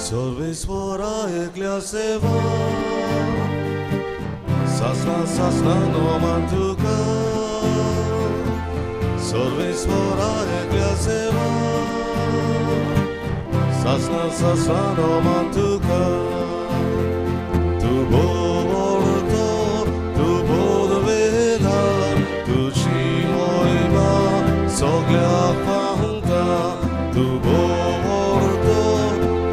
सर्वेस्वरा एकल्या सेवा सासना सासना नोमान तुका सर्वेस्वरा एकल्या सेवा सासना सासना नोमान तुका तू बोलतो तू बोलवेदार तुझी मोहिमा सगळ्याक पावता तू बोलतो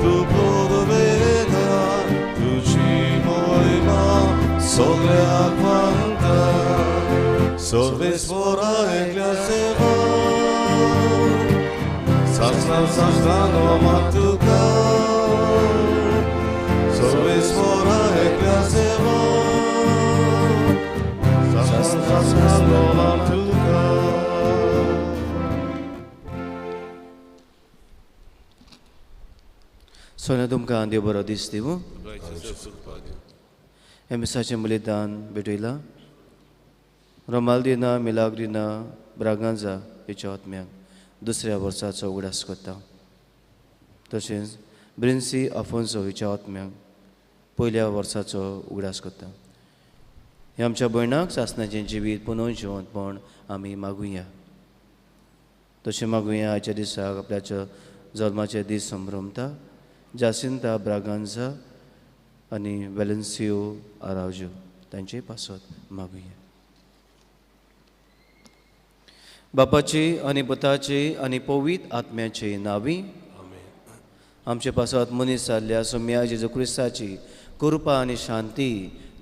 तू बोलवेदार तुझी मोहिमा सगळ्याक पावता सर्वेस्वरा एकल्या सेवा सासना सासना नोमान तुका सर्वेस्वरा एकल्या सेवा सासना सासना नोमान तुका. सोन्या तुमकां देव बरो दीस दिवं. हे मिसाचें बलिदान भेटयलां रोमाल्दिना मिलाग्रिना ब्रागांजा हेच्या आत्म्याक दुसऱ्या वर्साचो उगडास करता. तशेंच ब्रिन्सी आफोन्सो हिच्या आत्म्याक पयल्या वर्साचो उगडास करता. हे आमच्या भयणाक सासणाचें जिवीत पुनोवन जिवंतपण आमी मागुया. तशें मागुया आयच्या दिसाक आपल्याच्या जल्माचे दीस संभ्रमता जासिंता ब्रागांजा आनी वेलेन्सियो आरावज्यो तांचे पासत मागुया. बापाची आनी पुताची आनी पवित्र आत्म्याचे नांवी आमचे पासत मनीस जाल्ल्या सोम्या जेजू क्रिस्ताची कृपा आनी शांती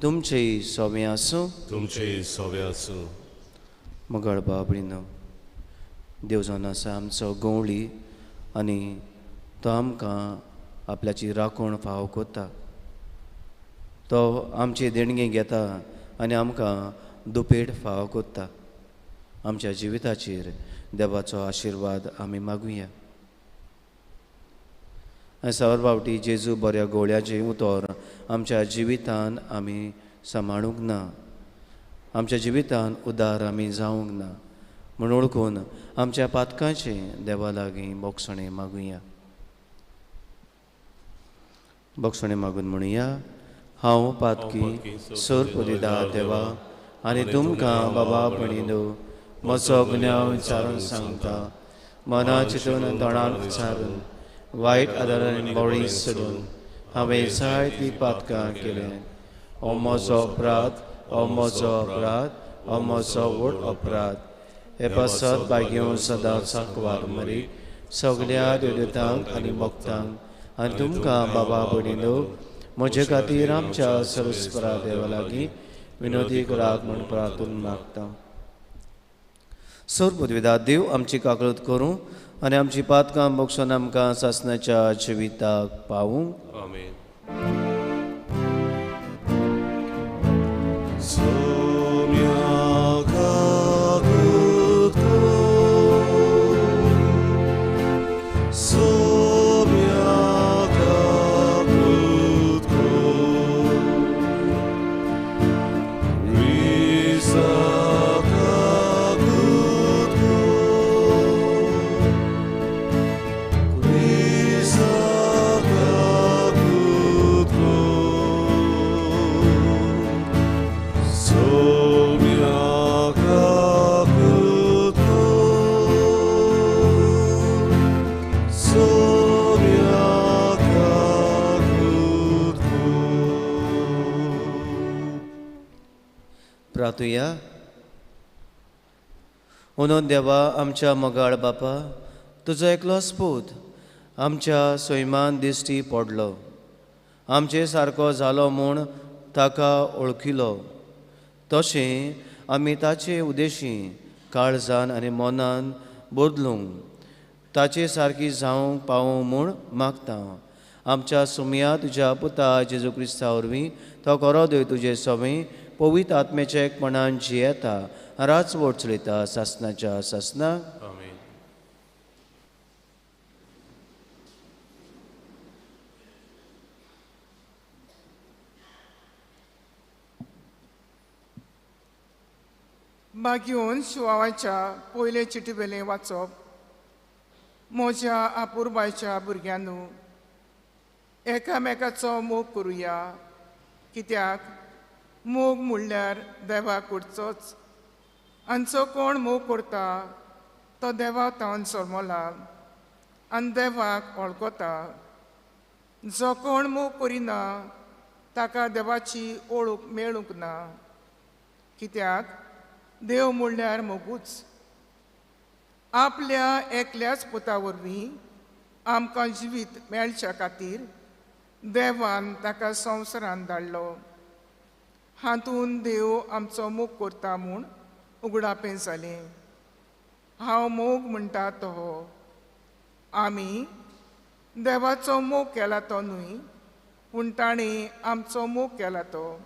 तुमचे सोवे आसूं. तुमचे सोवे आसूं. मगळ बाबडीनो देव जावन आसा आमचो गवळी आनी तो आमकां आपल्याची राखण फाव करता. तो आमची देणगी घेता आनी आमकां दुपेट फाव करता. आमच्या जिविताचेर देवाचो आशिर्वाद आमी मागुया. आनी सावर फावटी जेजू बऱ्या गोळ्याचें उतर आमच्या जिवितान आमी सांबाळूंक ना, आमच्या जिवितान उदार आमी जावंक ना म्हूण वळखून आमच्या पातकांचें देवा लागीं बोगसणें मागुया. बोगसणें मागून म्हणुया, हांव पातकी सोरपुदिदा देवा आनी तुमकां बाबा भयणीनो म्हजो गुन्यांव विचारून सांगता. मना चिंतून तोंडान उच्चारून वायट आदारान बोळी सोडून हांवें जायतीं पातकां केल्यां. हो म्हजो अपराध, हो म्हजो अपराध, हो म्हजो व्हड अपराध. हे पासत भाग्योवन सदांच सांकवार मरी सगल्या देवतांक आनी भक्तांक आनी तुमकां बाबा भयणीनो म्हजे खातीर आमच्या सर्वेस्परा देवा लागीं विनोदी करात म्हूण प्रार्थून मागता. सर्वपदविदा देव आमची काकळत करूं आनी आमची पातकां बक्षून आमकां सासणाच्या जिविताक पावूं. आमेन. प्रार्थुया. म्हणून देवा आमच्या मोगाळ बापा, तुजो एकलोच पूत आमच्या सैमान दिश्टी पडलो, आमचे सारको जालो म्हूण ताका वळखिलो. तशें आमी ताचे उदेशी काळजान आनी मनान बदलूंक ताचे सारकी जावंक पावूं म्हूण मागता. आमच्या सुमया तुज्या पुता जेजू क्रिस्ता वरवीं तो करो देव तुजे सवंय पवित्र आत्म्याच्या एकपणान जियेता राजवट चलयता सासनाच्या सासना. आमेन. बागयोन शिवावाच्या पयले चिटी वेलें वाचप. म्हज्या आपुरबायच्या भुरग्यांनो, एकामेकाचो मोग करुया, कित्याक मोग म्हणल्यार देवा करचोच। आनी जो कोण मोग करता तो देवा तावन जल्मला आनी देवाक वळखता। जो कोण मोग करिना ताका देवाची ओळख मेळूंक ना, कित्याक देव म्हणल्यार मोगूच। आपल्या एकल्याच पुता वरवीं आमकां जिवीत मेळच्या खातीर देवान ताका संवसारान धाडलो। हातून देव आमचो मोग करता म्हूण उगडापें जालें। हांव मोग म्हणटा तो हो, आमी देवाचो मोग केला तो न्हय, पूण ताणें आमचो मोग केला तो।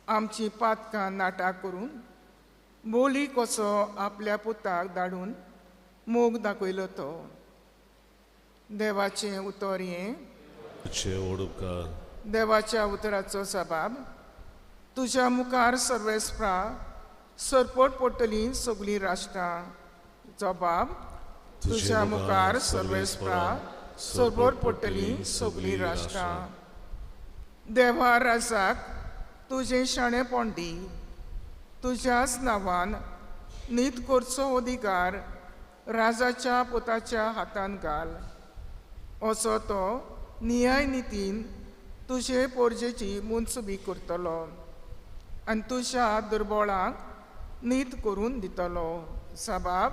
आमची पातकां नाटां करून बोली कसो आपल्या पुताक धाडून मोग दाखयलो तो। देवाचें उतर हें। देवाच्या उतराचो सबाब। तुज्या मुखार सर्वेस्प्रा सरपट पडटली सगळीं राष्ट्रां। जबाब। तुज्या मुखार सर्वेस्प्रा सरपट पडटली सगळीं राष्ट्रां। देवा राजाक तुजें शाणेपण दी, तुज्याच नांवान नीत करचो अधिकार राजाच्या पुताच्या हातान घाल, असो तो न्याय नितीन तुजे पोरजेची मुनसुबी करतलो आनी तुज्या दुर्बळांक नीत करून दितलो। सबाब।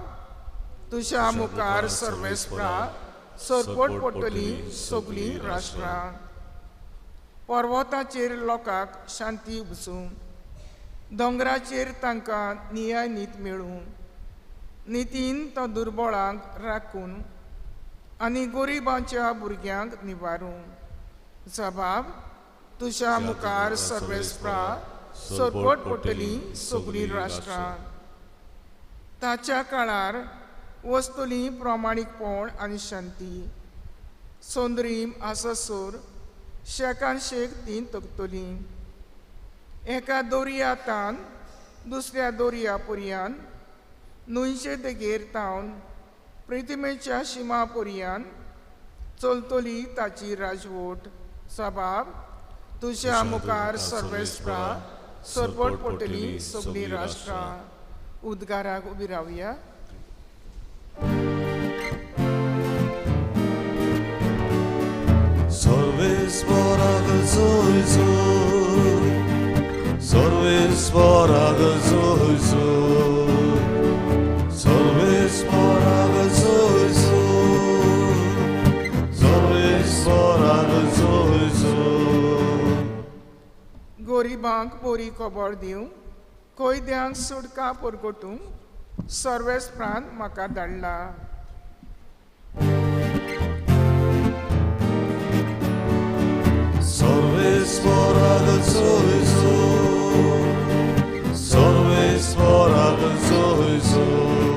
तुज्या मुखार सर्वेस्प्रा सरपट पडटली सगळीं राष्ट्रां। पर्वताचेर लोकांक शांती उपसूं, दोंगराचेर तांकां न्याय नीत मेळूं। नितीन तो दुर्बळांक राखून आनी गरिबांच्या भुरग्यांक निवारूं। जबाब। तुज्या मुखार सर्वेस्प्रा सरपट पडटली सगळीं राष्ट्रां। ताच्या काळार वस्तुली प्रामाणीकपण आनी शांती। सोंद्रीम आसासोर शेकान शेक तीन तकतली। एका दोरया तान दुसऱ्या दोरया पर्यान, न्हंयचे देगेर तावन प्रतिमेच्या शिमा पर्यान चलतली ताची राजवट। सबाब। तुज्या मुखार सर्वेस्प्रा सरपट पडटली सगळीं राष्ट्रां। उद्गाराक उबी रावया। सर्वेस्पराक जोय जोय, सर्वेस्पराक जोय जोय, सर्वेस्पराक जोय जोय, सर्वेस्पराक जोय जोय। गरिबांक बरी खबर दिवंक, कैद्यांक सुटका परगटूंक सर्वेस्परान म्हाका धाडला। सर्वेस्पराक जोय जोय, सर्वेस्पराक जोय जोय,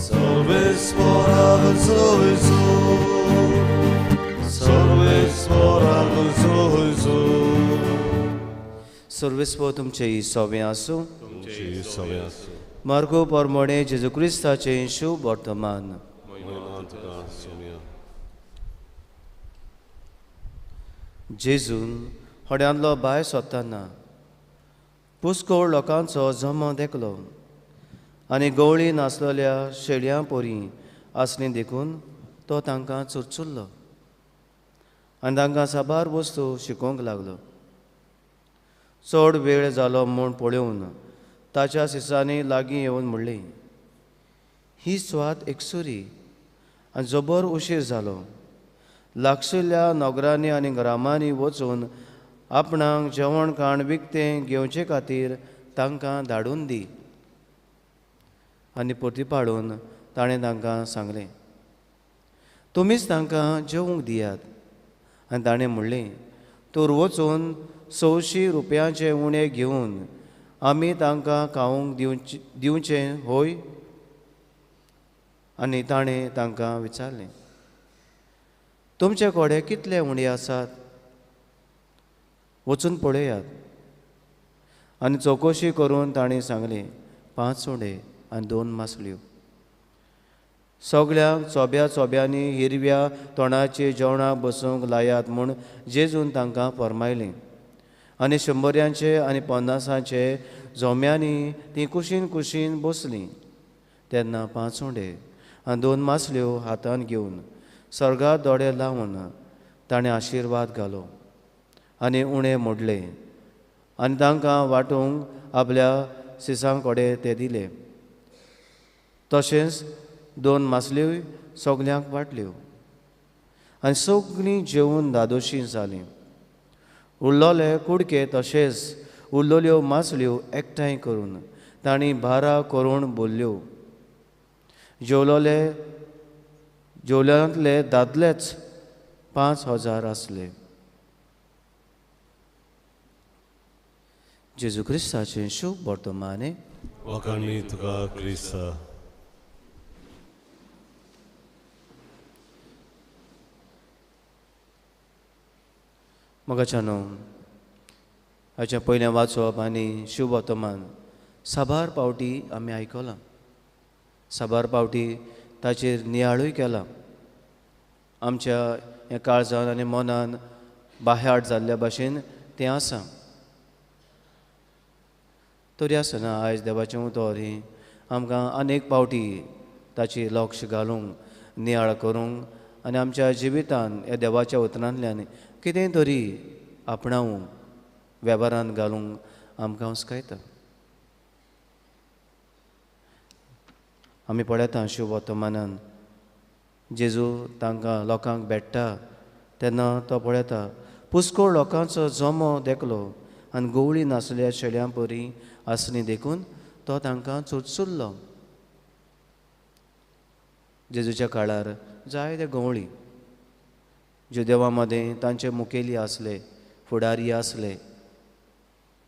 सर्वेस्पराक जोय जोय, सर्वेस्पराक जोय जोय। सर्वेस्पर तुमचे सोबें आसूं। मार्गो परमणे जेजू क्रिस्ताचें शुभ वर्तमान। जेजून होड्यांतलो भायर सोदतना पुस्कोळ लोकांचो जमो देखलो आनी गवळी नासलेल्या शेळयां पोरी आसली देखून तो तांकां चुरचुरलो आनी तांकां साबार वस्तू शिकोवंक लागलो। चड वेळ जालो म्हूण पळोवन ताच्या सिसांनी लागीं येवन म्हणलें, ही स्वात एकसुरी आनी जबर उशीर जालो। लागशिल्ल्या नगरांनी आनी ग्रामांनी वचून आपणाक जेवण खाण विकतें घेवचे खातीर तांकां धाडून दी। आनी परती पाडून ताणें तांकां सांगलें, तुमीच तांकां जेवंक दियात। आनी ताणें म्हणलें, तर वचून 100 रुपयांचे उणें घेवन आमी तांकां खावंक दिवचें होय? आनी ताणें तांकां विचारलें, तुमचे कडेन कितले उंडे आसात? वचून पळयात। आनी चवकशी करून ताणें सांगलें, 5 उंडे आनी 2 मासल्यो। सगळ्यांक चोब्या चोब्यांनी हिरव्या तोंडाचे जेवणाक बसूंक लायात म्हूण जेजून तांकां फर्मायलें. आनी 100 आनी 50 जोम्यांनी तीं कुशीन कुशीन बसलीं. तेन्ना 5 उंडे आनी 2 मासल्यो हातान घेवन सर्गात दोळे लावन ताणें आशिर्वाद घालो आनी उणें मोडले आनी तांकां वांटूंक आपल्या सिसां कडेन ते दिले. तशेंच 2 मासल्योय सगल्यांक वांटल्यो आनी सगळीं जेवन धादोशी जालीं. उरलोले कुडके तशेंच उरलोल्यो मासल्यो एकठांय करून तांणी 12 करून भरल्यो. जेवल्यांतले दादलेच 5000 आसले. जेजू क्रिस्ताचें शुभ वर्तमाने. वाखाणणी तुका क्रिस्ता. मोगाच्यानो, हाचें पयलें वाचप आनी शुभ वर्तमान साबार पावटी आमी आयकलां, साबार पावटी ताचेर नियाळूय केला. आमच्या ह्या काळजान आनी मनान बाह्याट जाल्ल्या भाशेन तें आसा. तरी आसतना आयज देवाचें उतर हें आमकां अनेक पावटी ताची लक्ष घालूंक, नियाळ करूंक आनी आमच्या जिवितान ह्या देवाच्या उतरांतल्यान कितें तरी आपणावूंक, वेव्हारान घालूंक आमकां हुस्कायता. आमी पळयता शुभ वर्तमानान जेजू तांकां लोकांक भेट्टा तेन्ना तो पळयता पुस्कोळ लोकांचो जमो देखलो आनी गवळी नासल्या शेळ्यां परी आसली देखून तो तांकां चुरचुरलो. जेजूच्या काळार जायते गवळी जुदेवा मदें तांचे मुखेली आसले, फुडारी आसले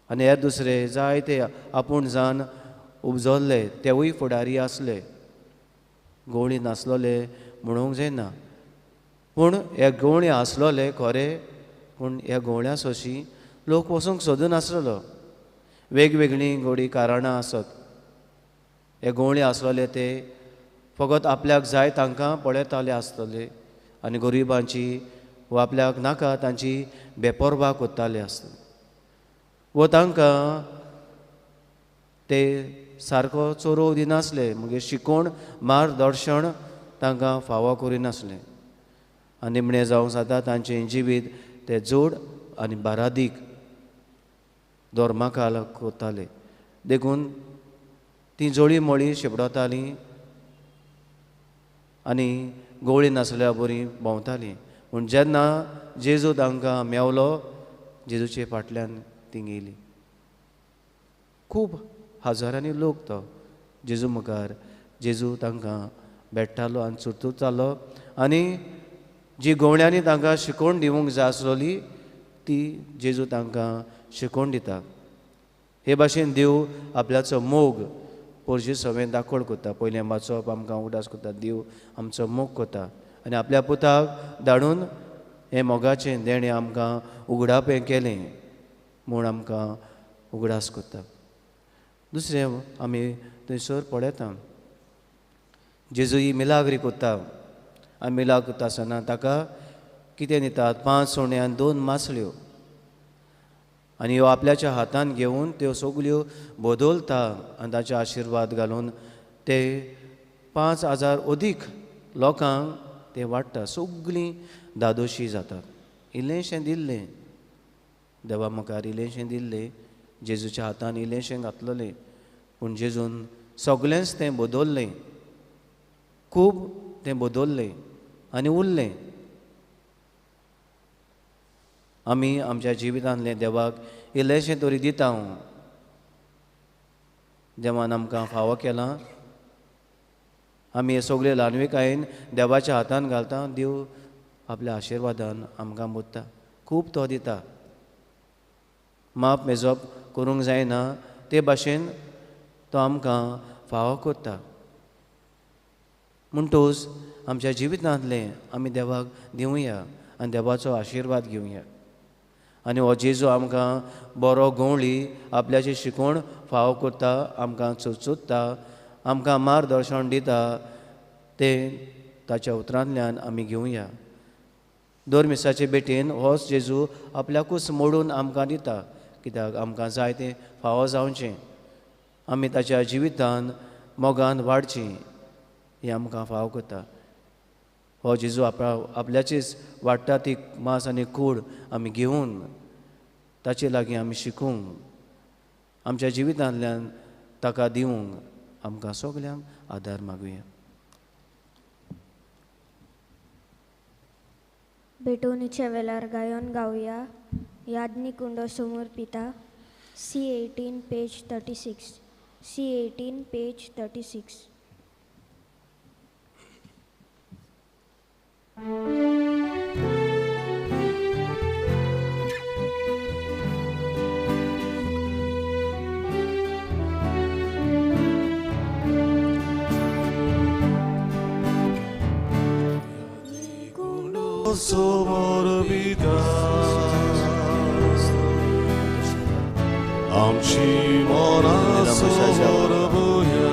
आनी हे दुसरे जायते आपूण जावन उपजल्ले तेवूय फुडारी आसले. गवळी नासलोले म्हणूंक जायना, पूण हे गवळी आसलोले खरे, पूण ह्या गवळ्यां सोशी लोक वचूंक सोदून आसलेलो. वेगवेगळीं गोडी कारणां आसत. हे गवळी आसलोले ते फकत आपल्याक जाय तांकां पळयताले आसतले आनी गरिबांची वा आपल्याक नाका तांची बेपर्वा करताले आसतले वो तांकां ते सारको चोरोव दिनासले, मागीर शिकोवण मार्गदर्शन तांकां फावो करिनासलें आनी निमणें जावंक जाता तांचें जिवीत ते जोड आनी बारादीक धर्माकाल करताले. देखून तीं जोळी मोळी शिपडतालीं आनी गवळी नासल्या बरी भोंवतालीं. पूण जेन्ना जेजू तांकां मेवलो, जेजूचे फाटल्यान तीं गेलीं. खूब हजारांनी लोक तो जेजू मुखार जेजू तांकां भेट्टालो आनी चुरचुरतालो आनी जी गवळ्यांनी तांकां शिकोवन दिवंक जाय आसलोली ती जेजू तांकां शिकोवन दिता. हे भाशेन देव आपल्याचो मोग पोरशी सवें दाखोवण करता. पयलें वाचप आमकां उगडास करता, देव आमचो मोग करता आनी आपल्या पुताक धाडून हें मोगाचें देणें आमकां उगडापें केलें म्हूण आमकां उगडास करता. दुसरें आमी थंयसर पळयता जेजू ही मिलाग्री करता आनी मिलाग्र करता आसतना ताका कितें दितात, 5 उणे आनी 2 मासल्यो आनी ह्यो आपल्याच्या हातान घेवन त्यो सगल्यो बदलता आनी ताचे आशिर्वाद घालून ते 5000 अदीक लोकांक ते वाडटा. सगळीं धादोशी जातात. इल्लेंशें दिल्लें देवा मुखार, इल्लेंशें दिल्लें जेजूच्या हातान, इल्लेंशें घातलेलें, पूण जेजून सगळेंच तें बदललें, खूब तें बदललें आनी उरलें. आमी आमच्या जिवितांतलें देवाक इल्लेंशें तरी दिता. देवान आमकां फावो केलां, आमी हे सगळे ल्हानविकायेन देवाच्या हातान घालता, देव आपल्या आशिर्वादान आमकां मोडटा, खूब तो दिता. माप मेजप करूंक जायना ते भाशेन तो आमकां फावो करता. म्हणटूच आमच्या जिवितांतलें आमी देवाक दिवया आनी देवाचो आशिर्वाद घेवया. आनी हो जेजू आमकां बरो गवळी आपल्याची शिकोवण फावो करता, आमकां चुचुत्ता, आमकां मार्गदर्शन दिता. तें ताच्या उतरांतल्यान आमी घेवया. दर मिसाचे भेटेन होच जेजू आपल्याकूच मोडून आमकां दिता, कित्याक आमकां जाय तें फावो जावचें, आमी ताच्या जिवितान मोगान वाडचीं हें आमकां फावो करता. हो जेजू आपल्याचीच वाडटा ती मांस आनी कूड आमी घेवन ताचे लागीं आमी शिकूंक, आमच्या जिवितांतल्यान ताका दिवंक आमकां सगल्यांक आदार मागुया. भेटवणीच्या वेळार गायन गावया यादनी कुंडो समोर पिता. C18 page 36. C18 page 36. Somorbida आमची मना सोमोरबुया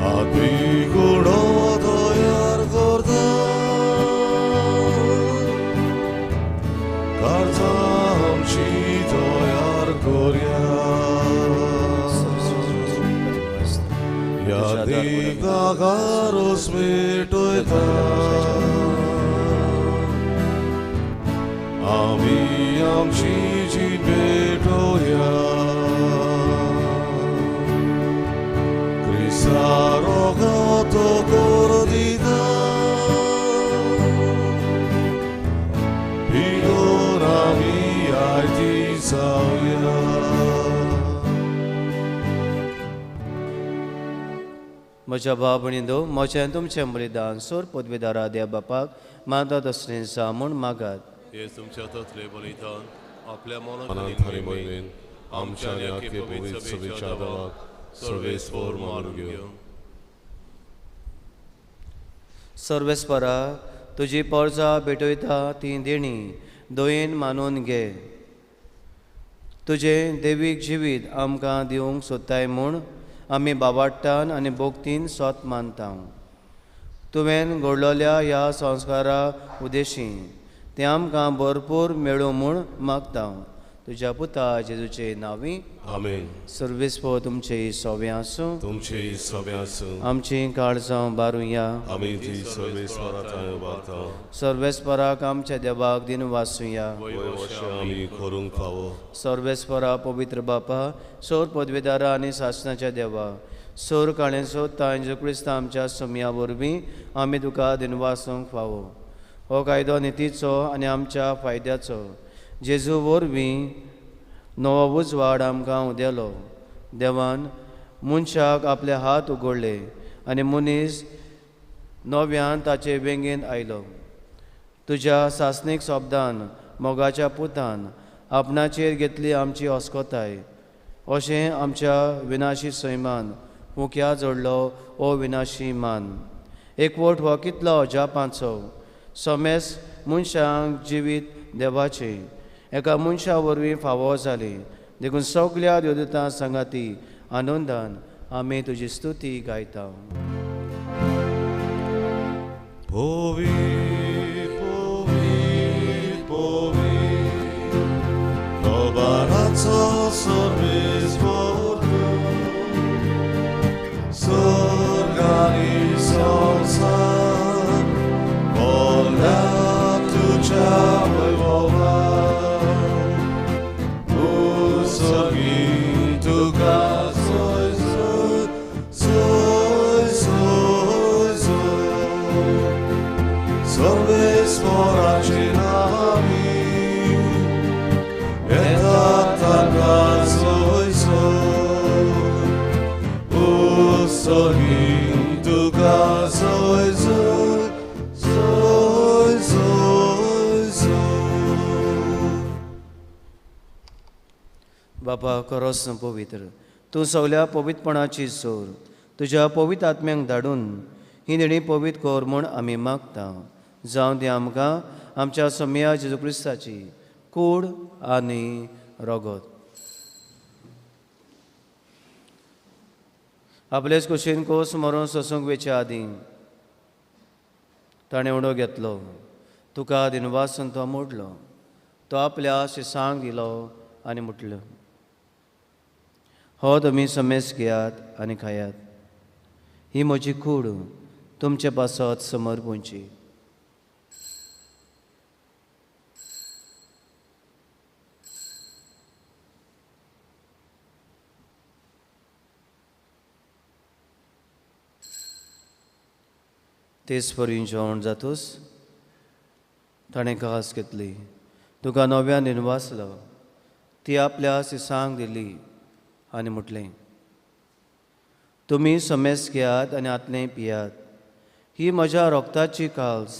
आदमी गुणो तयार करता करता आमची तयार करया यादीगारोस मिटोयता आमी आमची जीण भेटोया क्रिस्ता रोगतो कर दिता पिगोन आमी आयती जावया. म्हज्या भाव भयणींनो, म्हजें आनी तुमचें बलिदान सोर पदवेदारा देव बापाक मानता तसलें जा म्हूण मागात. हे तुमच्या हातांतलें बलिदान आपल्या मनांत मोहिमेन आमच्या आनी पवित्र सभेच्या देवाक सर्वेस्पर मानून घेवं. सर्वेस्परा, तुजी पोरजा भेटयता ती देणी दयेन मानून घे. तुजें देवीक जिवीत आमकां दिवंक सोदताय म्हूण आमी बाबाट्टान आनी भोक्तीन सोत मानता. तुवें घडलोल्या ह्या संस्कारा उदेशी तें आमकां भरपूर मेळूं म्हूण मागता. तुज्या पुता जेजूचे नांवी आमेन. सर्वेस्पर तुमचे सोवे आसूं, तुमचे सोवे आसूं. आमची काळजां बारुया, आमी ती सर्वेस्परा थंय उबारता. सर्वेस्पराक आमच्या देवाक दिन वासुया, आमी करूंक फावो. सर्वेस्परा पवित्र बापा, सोर पदवेदारा आनी सासणाच्या देवा, सोर काळेचो तांजो क्रिस्ता आमच्या सोमया वरवीं आमी तुका दिनवासूंक फावो. हो कायदो नितीचो आनी आमच्या फायद्याचो. जेजू वरवीं नवो उजवाड आमकां उदेलो. देवान मनशाक आपले हात उगडले आनी मनीस नव्यान ताचे वेंगेंत आयलो. तुज्या सासणीक शब्दान मोगाच्या पुतान आपणाचेर घेतली आमची अस्कोताय. अशें आमच्या विनाशी सैमान मुख्या जोडलो ओ विनाशी मान. एकवट हो कितलो अजापांचो, समेस मनशांक जिवीत देवाचें एका मनशा वरवीं फावो जाली. देखून सगल्या देवदूतां सांगाती आनंदान आमी तुजी स्तुती गायता. बापा खरोच पवित्र, तूं सगल्या पवित्रपणाची जोर तुज्या पवित्र आत्म्यांक धाडून ही देणी पवित्र कर म्हूण आमी मागता. जावं ती आमकां आमच्या सोमया जेजू क्रिस्ताची कूड आनी रगत. आपलेच कुशीन कोस मरोन सोसूंक वेच्या आदीं ताणें उडो घेतलो, तुका दिनवासून तो मोडलो, तो आपल्या शिसांक दिलो आनी म्हटलो, हो तुमी समेस घेयात आनी खायात, ही म्हजी कूड तुमचे पासत समर्पूंची। तेच परी जेवण जातूच ताणें घास घेतली, तुका नव्यान निवासलो, ती आपल्या शिसांक दिली आनी म्हटलें, तुमी समेस घेयात आनी आतलें पियात, ही म्हज्या रोगताची काल्स,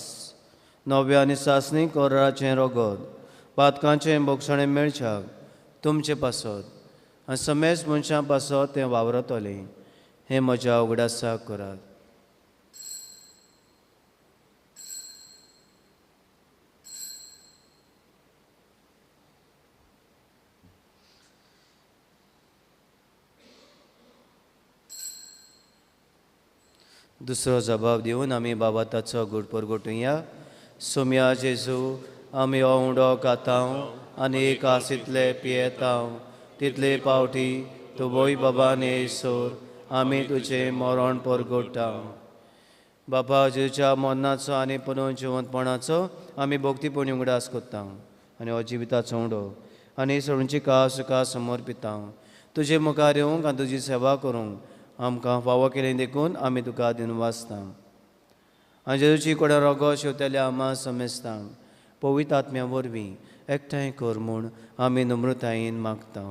नव्या आनी सासणी कोराचें रोगत, पातकांचें बोगसणें मेळच्याक तुमचे पासत आनी समेस मनशां पासत तें वावरतलें, हें म्हज्या उगडासाक करात। दुसरो जबाब दिवन आमी बाबा ताचो गुड परगटुया। सोम्या जेजू, आमी हो उंडो खातांव आनी एक आसितले पियेतांव, तितले पावटी तूं वय बाबा नेसोर आमी तुजें मरण परगटांव। बाबा जेजूच्या मरणाचो आनी पुनः जिवंतपणाचो आमी भक्तीपणी उगडास करतांव आनी हो जिविताचो उंडो आनी सगळ्यांची कास तुका समर्पितांव। तुजे मुखार येवंक आनी तुजी सेवा करूंक आमकां फावो केलें देखून आमी तुका दिनवासता। आनी जेजूची कोडा रोगो शेवतेल्या आमा समेस्तांक पवित्र आत्म्या वरवीं एकठांय कर म्हूण आमी नम्रतायेन मागता।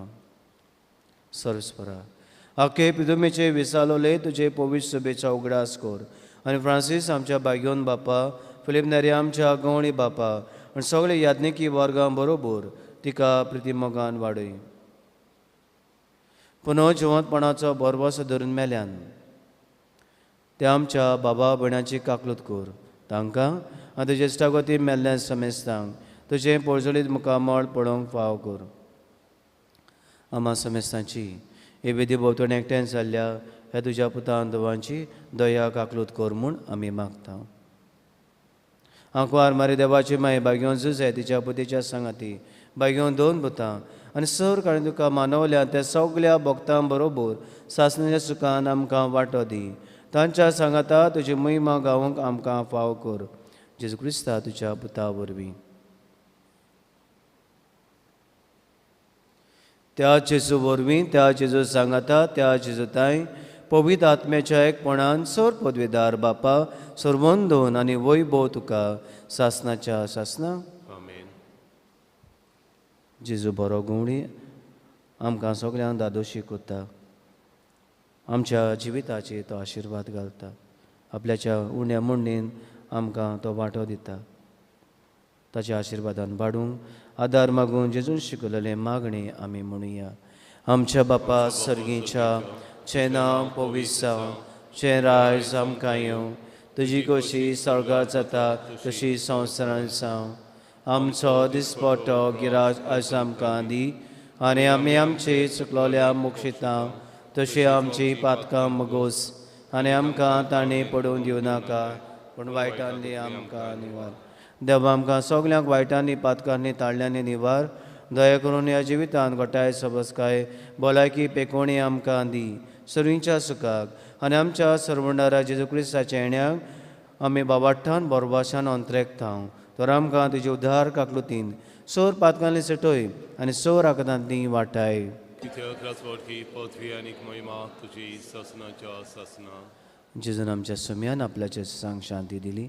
सर्वस्परा आखे पिदुमेचे विसालोले तुजे पवित्र सभेचो उगडास कर आनी फ्रांसीस आमच्या बाग्योन बापा, फिलीप नेरी आमच्या गवळी बापा आनी सगळे याज्ञिकी वर्गां बरोबर तिका प्रितीमोगान वाडय। पुनः जिवंतपणाचो भरवसो धरून मेल्यान ते आमच्या बाबा भयणाची काकलूत कर, तांकां आनी तुजे इश्टागती मेल्ल्या समेस्तांक तुजें पोळजळीत मुखामळ पळोवंक फाव कर। आमा समेस्तांची हे विधी भोंवतणी एकठांय जाल्ल्या ह्या तुज्या पुतान देवांची दया काकलूत कर म्हूण आमी मागता। आंकवार मारी देवाची माय बागेवन जुजे तिच्या पुतीच्या सांगाती बागेवन दोन पुतां आनी सर काळी तुका मानवल्या त्या सगळ्या भक्तां बरोबर सासणाच्या सुखान आमकां वांटो दी, तांच्या सांगाता तुजी महिमा गावंक आमकां फाव कर। जेजू क्रिस्ता तुज्या पुता वरवीं। त्या जेजू वरवीं, त्या जेजू सांगाता, त्या जेजू तांय पवित्र आत्म्याच्या एकपणान सर पदवेदार बापा सर्वंदोन आनी वैभव तुका सासणाच्या सासना। जेजू बरो गुवणी आमकां सगल्यांक दादोशी करता, आमच्या जिविताचेर तो आशिर्वाद घालता, आपल्याच्या उण्या मुंडीन आमकां तो वांटो दिता। ताच्या आशिर्वादान वाडूंक आदार मागून जेजून शिकयलेलें मागणें आमी म्हणुया। आमच्या बापा सर्गीच्या, चें नांव पवित्र जावं, चें राज आमकां येवं, तुजी खोशी स्वर्गार जाता तशी संवसारांत जावं। आमचो दिसपट्टो गिराज आज आमकां दी आनी आमी आमचे चुकलोल्या मोक्षिता तशी आमची पातकां मगोस आनी आमकां ताणें पडोवन दिवं नाका, पूण वायटांनी आमकां निवार। देव आमकां सगल्यांक वायटांनी पातकांनी ताळ्यांनी निवार। दया करून ह्या जिवितांत घटाय सबसकाय भलायकी पेकोणी आमकां दी, सर्वींच्या सुखाक आनी आमच्या सर्वंडारा जेजू क्रिस्ताच्या येण्याक आमी बाबाठान बोरवाशान अंतरेकता। तर आमकां तुजे उद्धार काकलुतीन सोर पातकांनी सटय आनी सोर आकदांतली वाटाय। जेजून आमच्या सुम्यान आपल्याच्या सांग शांती दिली।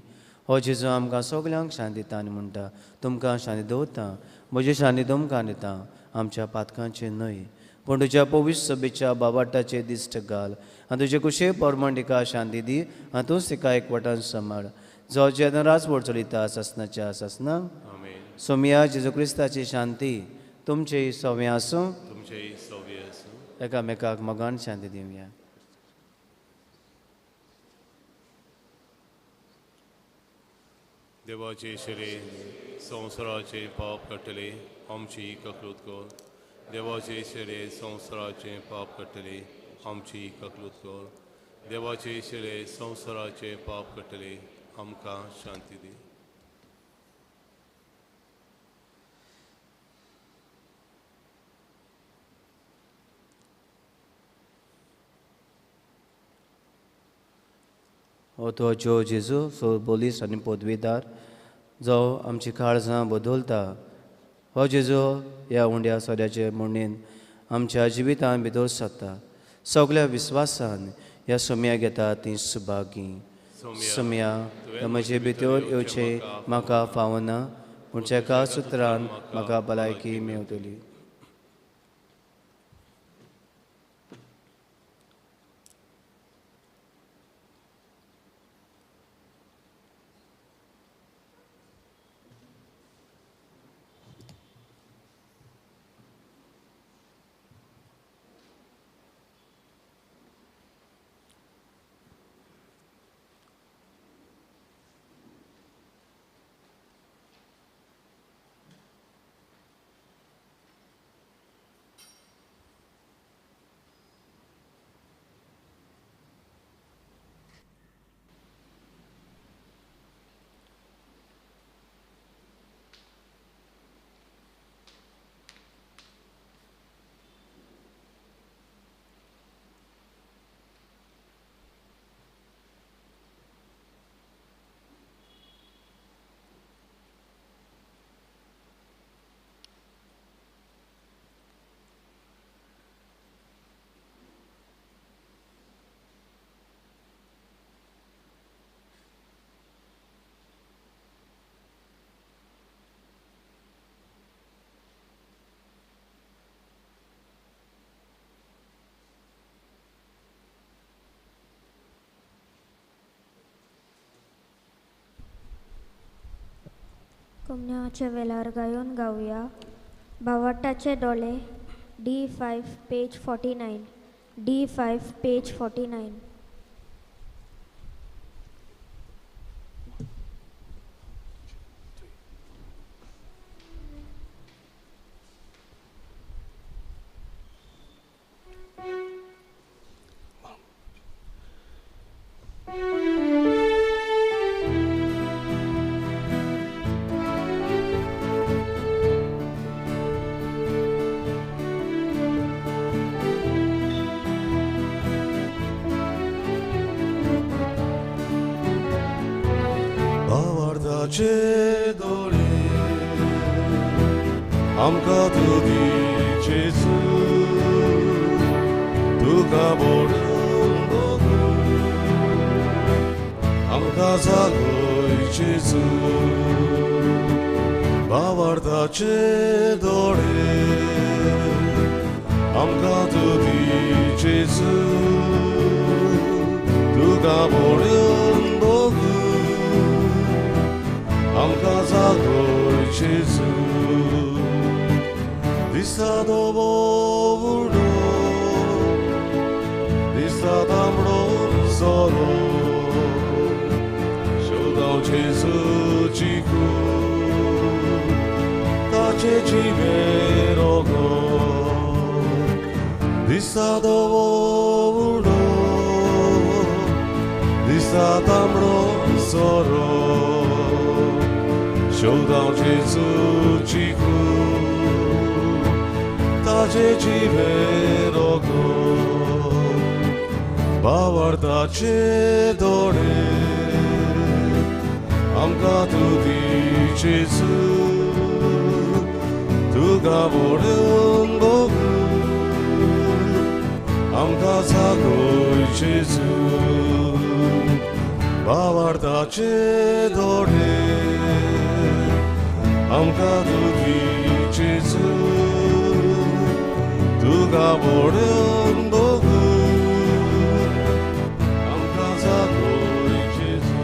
हो जेजू आमकां सगल्यांक शांती दिता आनी म्हणटा, तुमकां शांती दवरता, म्हजी शांती तुमकां दिता, आमच्या पातकांचे न्हय पूण तुज्या पवित्र सभेच्या बाबाटाचे दिश्ट घाल आनी तुजे कुशे परमण तिका शांती दी आनी तूंच तिका एकवटान सांबाळ, जो जेन्ना राजवट चलयता सासणाच्या सासना। सोमिया जेजू क्रिस्ताची शांती तुमचे सव्वें आसूं, एकामेकाक मोगान शांती दिवया। देवाचे शरीर संवसाराचे पाप काडटले आमची ककलूत कर। देवाचे शरीर संवसाराचे पाप काडटले आमची ककलूत कर। देवाचे शिळे संवसाराचे पाप कटले, आमकां शांती दी। हो तो ज्यो जेजू सो बोलीस आनी पदवीदार जो आमची काळजां बदलता, हो जेजू ह्या उंड्या सोऱ्याचे म्हणणेन आमच्या जिवितान भितर सरता। सगल्या विस्वासान ह्या सोम्या घेता ती सुभागी। सोम्या म्हजे भितर येवचें म्हाका फावना, पूण एका सुत्रान म्हाका भलायकी मेवतली। कोमन्याच्या वेलार गायोन गावया बावट्टाचे डोळे, D5 page 49, D5 page 49। आमकां तूं दी जेजू, तुका बोडून भोगूं, आमकां जागय जेजू। भावार्थाचे दोळे आमकां तूं दी जेजू, तुका बोडून भोगूं, आमकां जागय जेजू। दिसा धवो उडो, दिसा तांबडो सोरो, शोधांव जेजूची कूड, ताचे जिवे रोगो। दिसा धवो उडो, दिसा तांबडो सोरो, शोधांव जेजूची कूड, ताजे जिवे रोगो। भावार्थाचे दोळे आमकां तूं दी जेजू, तुका बोडून भोगूं, आमकां जागय जेजू। भावार्थाचे दोळे आमकां तूं दी जेजू, तुका बोडून भोगूं, आमकां जागय जेजू।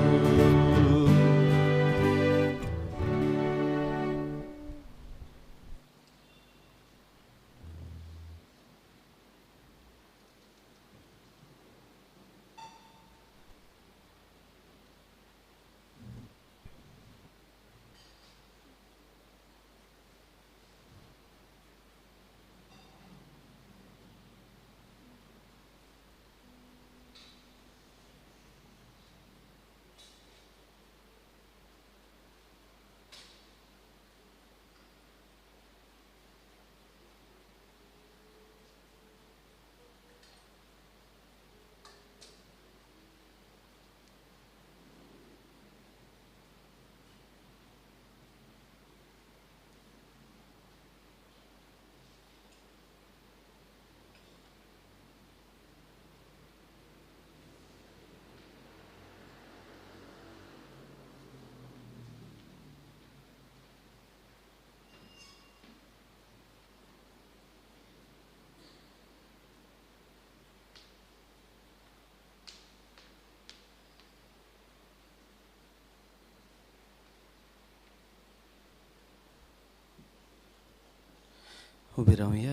उबी रावया,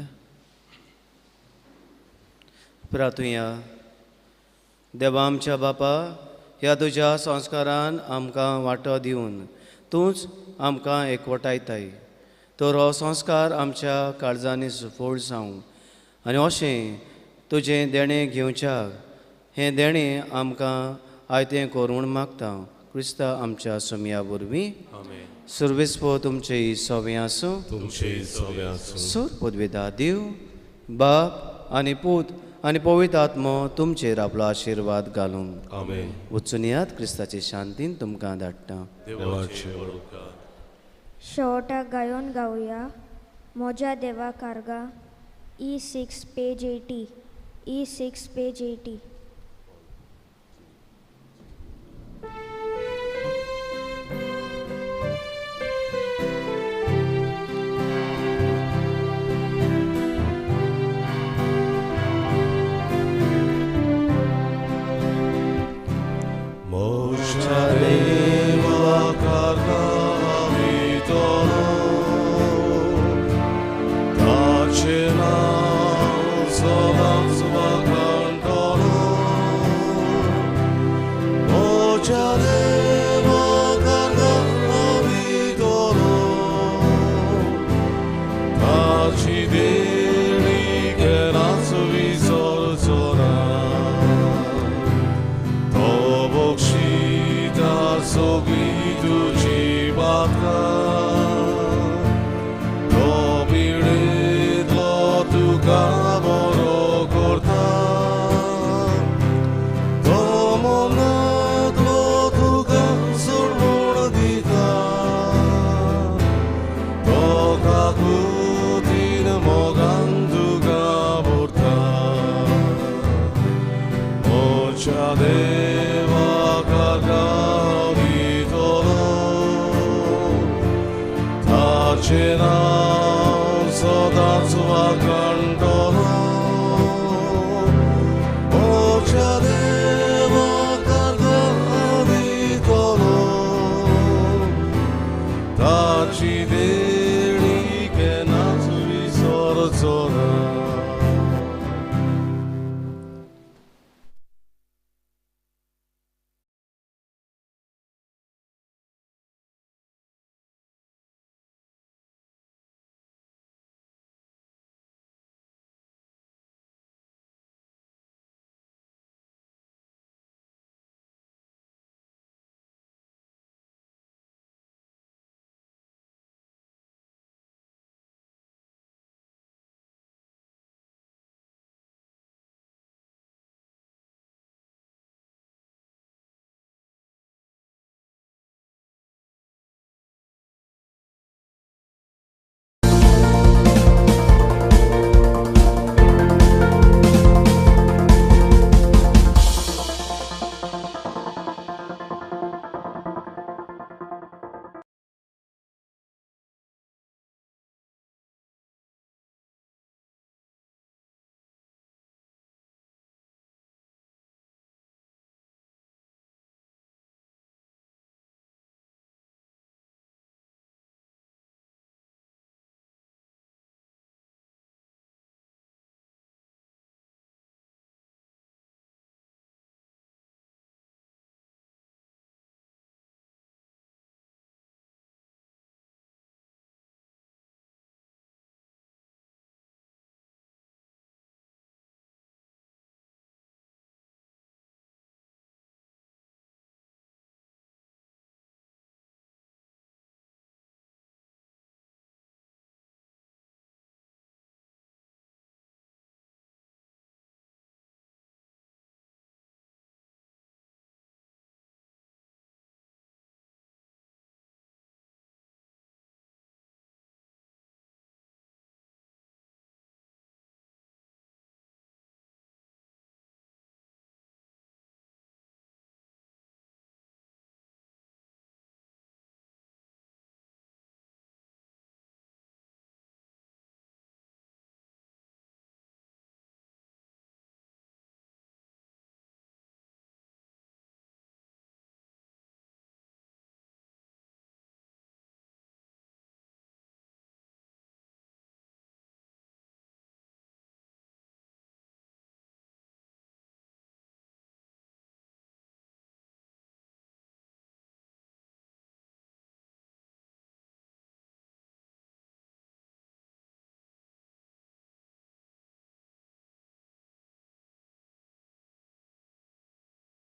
प्रातुया. देवा आमच्या बापा, ह्या तुज्या संस्कारान आमकां वांटो दिवन तूंच आमकां एकवटायताय. तर हो संस्कार आमच्या काळजांनी सुफळ जावं आनी अशें तुजें देणें घेवच्याक हें देणें आमकां आयतें करूण मागता क्रिस्ता आमच्या सोमया वरवीं. सुर्वेस्पो तुमचे सवे आसूं, तुमचे सवे आसूं. सोर पदवेदा देव बाप आनी पूत आनी पवित्र आत्मो तुमचेर आपलो आशिर्वाद घालूं. आमेन. वचून यात, क्रिस्ताचे शांतीन तुमकां धाडटा. देवाचे उपकार. शेवटाक गायोन गावया मोज्या देवा कारगा, E6 page 80, E6 page 80. मोज्या देवा कारगा वितलो, ताचें नांव सदांच वाखाणटलो. मोज्या देवा कारगा वितलो, ताची देणी केन्नाच विसरचो ना. तो बक्षिता सगळीं तुजी पात्रां, तो पिडेंतलो तुका बरो करता, तो मनांतलो तुका सोडवण दिता, तो काकुतीन मोगान तुका भरता. मोज्या देवा कारगा वितलो, ताचें नांव सदांच वाखाणटलो. मोज्या देवा कारगा वितलो, ताची देणी केन्नाच विसरचो